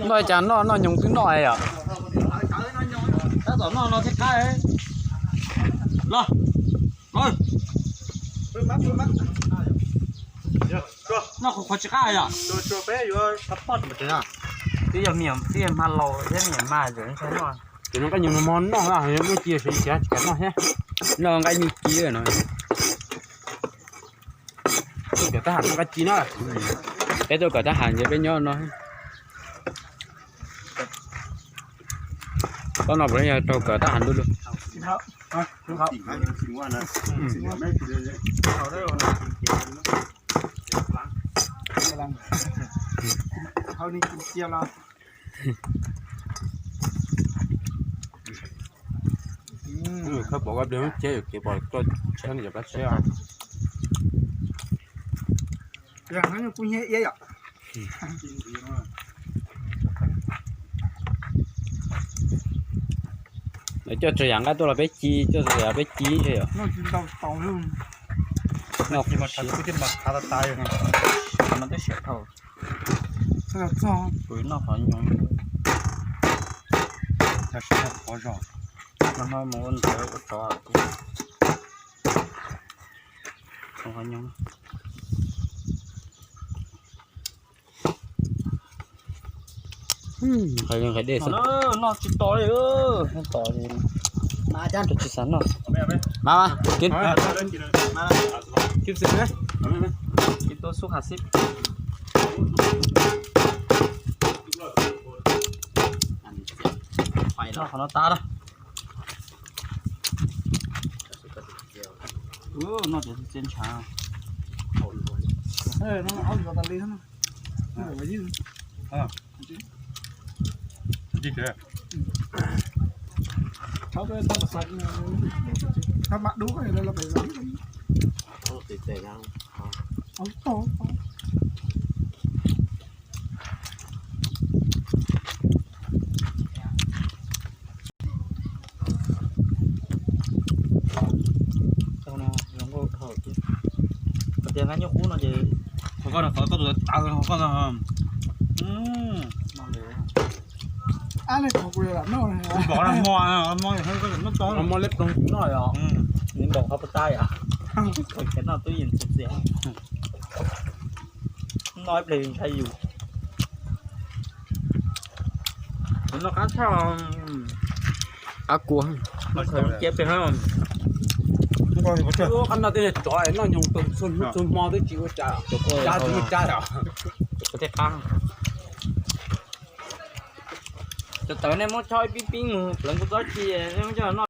Noj cas noj noj nyoos twb noj yom. Tab tom noj no thiaj qab. Los, noj qhuav qhuav tsis qab yom. Twb yog, twb yog hma laus thiab niam mas noj. Ces noj nqaij nyuj noj mov noj, muaj ci sawv tsis kam noj thiab. Noj nqaij nyuj ci no. Tuaj kawm tab ham noj nqaij ci na. Peb tuaj kawm tab ham ces peb nyob no. Tau no puas yog raug kawm tab ham ntuj lug. Khawb pom koj pliag lub tsheb yuav kev pom koj tsheb no yog plab tsheb. Lawv coj tsav yam nqaij tuaj los peb ci, coj tsav yam peb ci yom. Kuv noj qhov nyoos. Qhov zog. No mus ua ntawv ua tsov. Qhov nyoos. Nqaij dej xwb. Noj tsis to li, to li. Mas cab rau tsis xav noj. Mas mas, kib, kib xwb. Kib tuaj xub qhas xib. Noj qhov no tas lawm. Noj txiv txiv ntshav. Tias nqaij nyuj qub no ces, koj, koj tus taw koj no. Npom leb ploog no yom. Npom qhov puas tag yom. Noj ib pliag ntshai yus. Noj qab tshaj. Qab kua. Cia pem. Qab no tej niag tsov noj nyoos txhua hnub txhua hmo twb tsis ua cas, cas tsis ua cas os. Tej qab. Cov tawv nej muab chob ib pib pib mus pleev kuv tsob ci, nej muab coj noj.